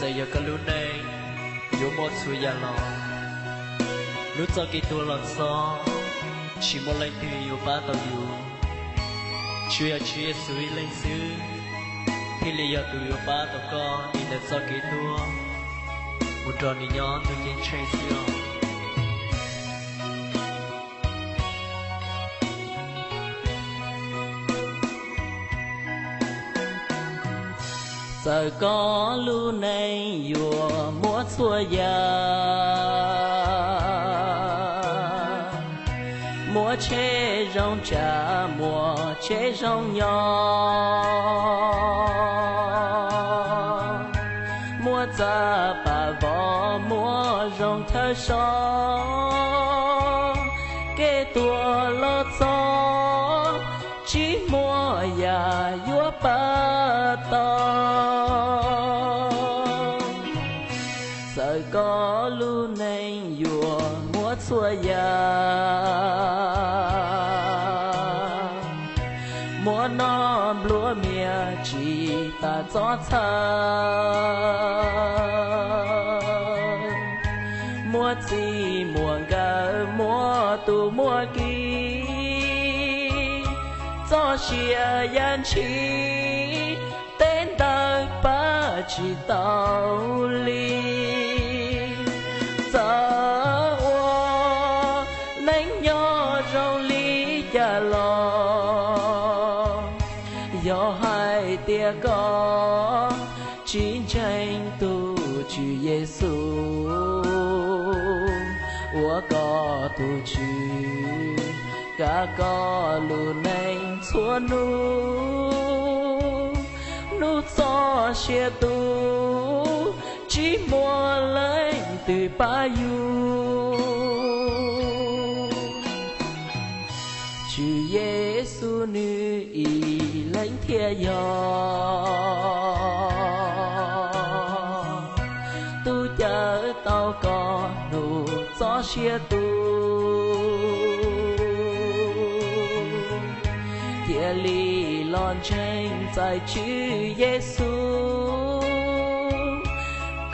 Txawm yog koj lub neej yuav muaj txhua yam los, lub txoj kev tuag los txog, tsis muaj leej twg yuav pab tau yus. Tsuas yog Tswv Yexus ib leeg xwb thiaj li yog tus yuav pab tau koj ntawm txoj kev tuag mus nrog nws nyob ntuj ceeb tsheej xwb os. Txawm koj lub neej yuav muaj txhua yam, muaj tsheb zoo tshaj, muaj tsheb zoo nyob, muaj txaj pam vov, muaj zoo chaw so, kev tuag los txog, tsis muaj yam yuav pab tau. Txawm koj lub neej yuav muaj txhua yam, muaj noj nplua mias tsis tas txob txhawv, muaj txij muaj nkawm, muaj tus muaj ki, txoj sia yam ntshis, tej ntawd pab tsis tau li. Txawm ua neej nyob zoo li cas los, yog hais tias koj tsis ntseeg tus Tswv Yexus ua koj tus Tswv, kav koj lub neej txhua hnub, hnub txoj sia tu, tsis muaj leej twg pab yus. Tswv Yexus nws ib leeg thiaj yog tus cawm tau koj hnub txoj sia tu, cia li los ntseeg txais Tswv Yexus,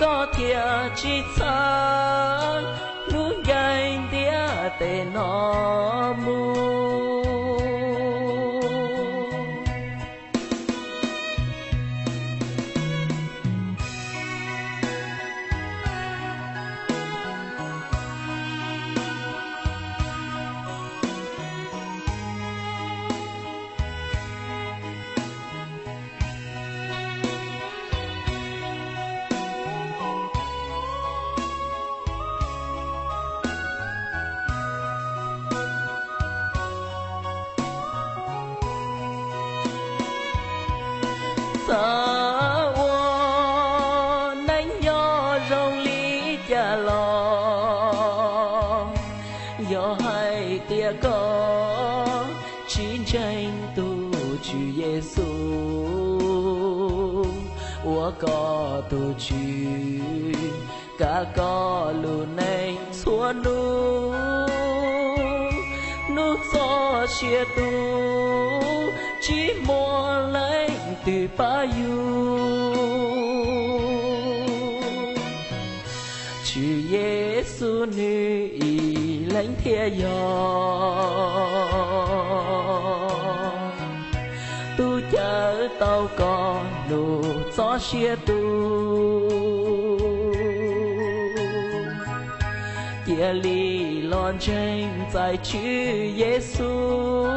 koj thiaj tsis txhawj hnub ncaim ntiaj teb no mus. Txawm ua neej nyob zoo li cas los, yog hais tias koj tsis ntseeg tus Tswv Yexus ua koj tus Tswv, kav koj lub neej txhua hnub, hnub txoj sia tu, tsis muaj leej twg pab yus. Tswv Yexus nws ib leeg thiaj yog tus cawm tau koj hnub txoj sia tu, cia li los ntseeg txais Tswv Yexus,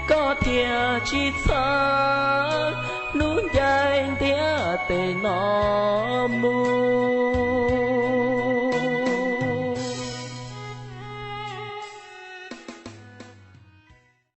koj thiaj tsis txhawj hnub ncaim ntiaj teb no mus.